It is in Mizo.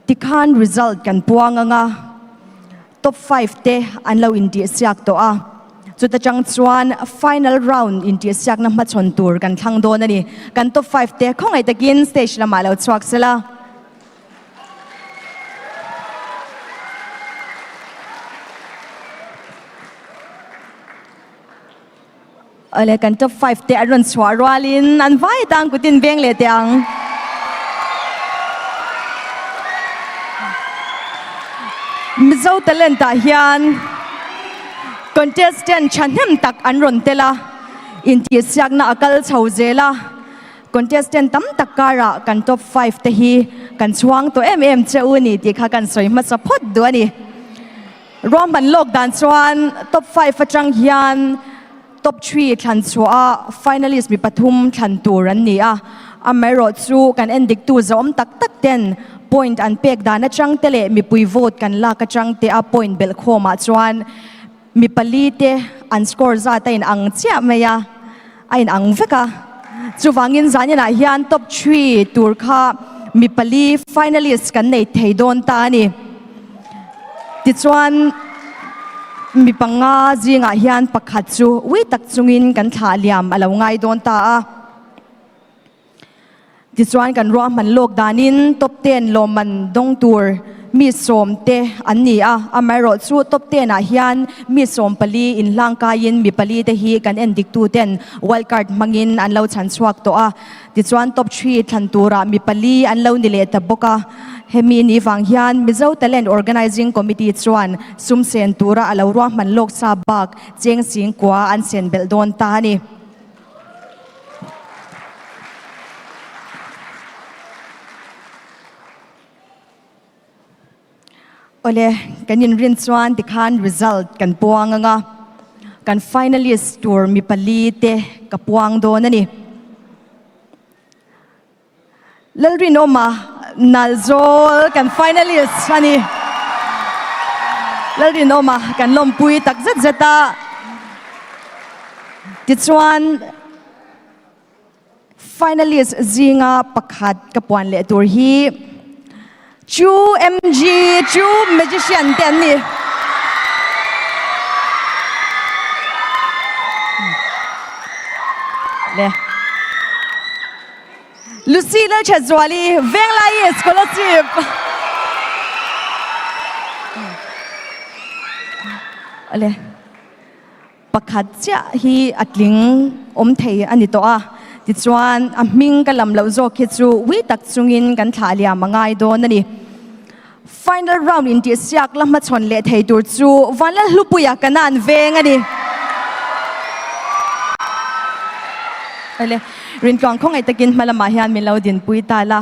Tikhan result kan puang anga top 5 te an lo intihsiak tawh a, chuta tang chuan final round intihsiakna hmachhawn tur kan thlang dawn a ni. Kan top 5 te khawngaih takin stage lamah lo chhuak sela. Awle kan top 5 te an rawn chhuah rualin an vai tang kutin veng leh teh ang. Mizo talent ah hian contestant thahnem tak an rawn tel a, intihsiakna a kal chho zel a. Contestant tam tak karah kan top 5 te hi kan chhuang tawh em em che u ni tih kha kan sawi hmasa phawt duh a ni. Ruahman lawk dan chuan top 5 atang hian top 3 thlan chhuah a finalist mi pathum thlan tur an ni a, amaherawh chu kan en dik tu zawm tak tak ten point an pek dan atang te leh mipui vote kan lak atang te a point belh khawm ah chuan mi pali te an score zat a in ang chiah mai a, a in ang vek a. Chuvangin zaninah hian top 3 tur kha mi pali finalist kan nei thei dawn ta a ni. Tichuan mi panga zingah hian pakhat chu ui tak chungin kan thlah liam a lo ngai dawn ta a. Tichuan kan ruahman lawk danin top 10 lawmman dawng tur mi sawm te an ni a, amaherawh chu top 10 ah hian mi 14 inhlang kaiin mi pali te hi kan en dik tu ten wild card hmangin an lo chhan chhuak tawh a. Tichuan top 3 thlan turah mi pali an lo ni leh ta bawk a. Hemi ni vang hian Mizo Talent Organising Committee chuan sum sen tura a lo ruahman lawk sa bak cheng sing kua an sen belh dawn ta a ni. Awle, kan inrin chuan tikhan result kan puang anga kan finalist tur mi pali te ka puang dawn a ni. Lalrinawma Nalzawl kan finalist a ni. Lalrinawma kan lawmpui tak zet zet a. Tichuan finalist zinga pakhat ka puan leh tur hi Chu MG Chu Magician te an ni. Le. Lucy Lalthazuali Venglai Scholarship. Ale. Pakhat chiah hi a tling awm thei a ni tawh a, tichuan a hming ka lam loh zawk hi chu ui tak chungin kan thlah liam a ngai dawn a ni. Final round intihsiak la hmachhawn leh thei tur chu Vanlalhlupuia Kanan veng a ni. Rintlawng khawngaih takin hma lamah hian min lo dinpui ta la.